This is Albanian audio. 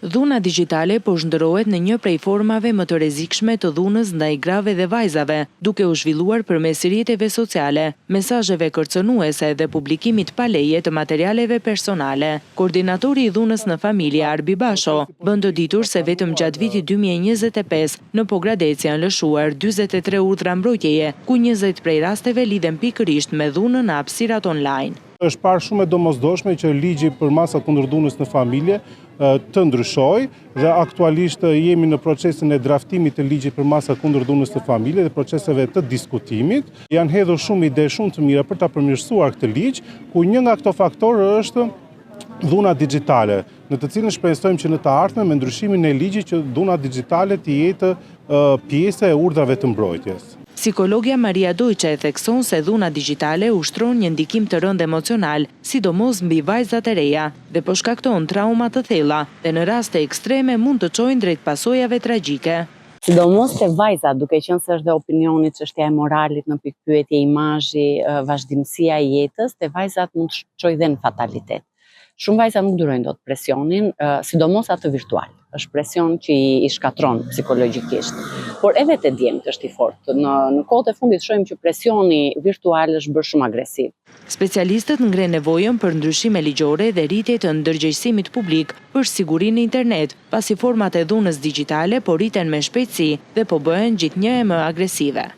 Dhuna digjitale po shndërrohet në një prej formave më të rrezikshme të dhunës ndaj grave dhe vajzave, duke u zhvilluar përmes rrjeteve sociale, mesazheve kërcënuese dhe publikimit pa leje të materialeve personale. Koordinatori i dhunës në familje, Arbi Basho, bën të ditur se vetëm gjatë vitit 2025 në Pogradec janë lëshuar 43 urdhra mbrojtjeje, ku 20 prej rasteve lidhen pikërisht me dhunën në hapësirat online. Është parë shumë e domosdoshme që ligji për masat kundër dhunës në familje të ndryshojë dhe aktualisht jemi në procesin e draftimit të ligjit për masat kundër dhunës në familje dhe proceseve të diskutimit. Janë hedhur shumë ide shumë të mira për ta përmirësuar këtë ligj, ku një nga këto faktorë është dhuna digjitale, në të cilën shpresojmë që në të ardhmen me ndryshimin e ligjit që dhuna digjitale të jetë pjesë e urdhrave të mbrojtjes. Psikologja Maria Dojçe thekson se dhuna digjitale ushtron një ndikim të rëndë emocional, sidomos mbi vajzat e reja, dhe po shkakton trauma të thella dhe në raste ekstreme mund të çojnë drejt pasojave tragjike. Sidomos te vajzat, duke qenë se është dhe opinioni, çështja e moralit në pikëpyetje, imazhi, vazhdimësia e jetës, te vajzat mund të çojë dhe në fatalitet. Shumë vajza nuk durojnë dot presionin, sidomos atë virtual. Është presion që i shkatërron psikologjikisht. Por edhe te djemtë është i fortë. Në në kohët e fundit shohim që presioni virtual është bërë shumë agresiv. Specialistët ngrenë nevojën për ndryshime ligjore dhe rritje të ndërgjegjësimit publik për sigurinë në internet, pasi format e dhunës digjitale po rriten me shpejtësi dhe po bëhen gjithnjë e më agresive.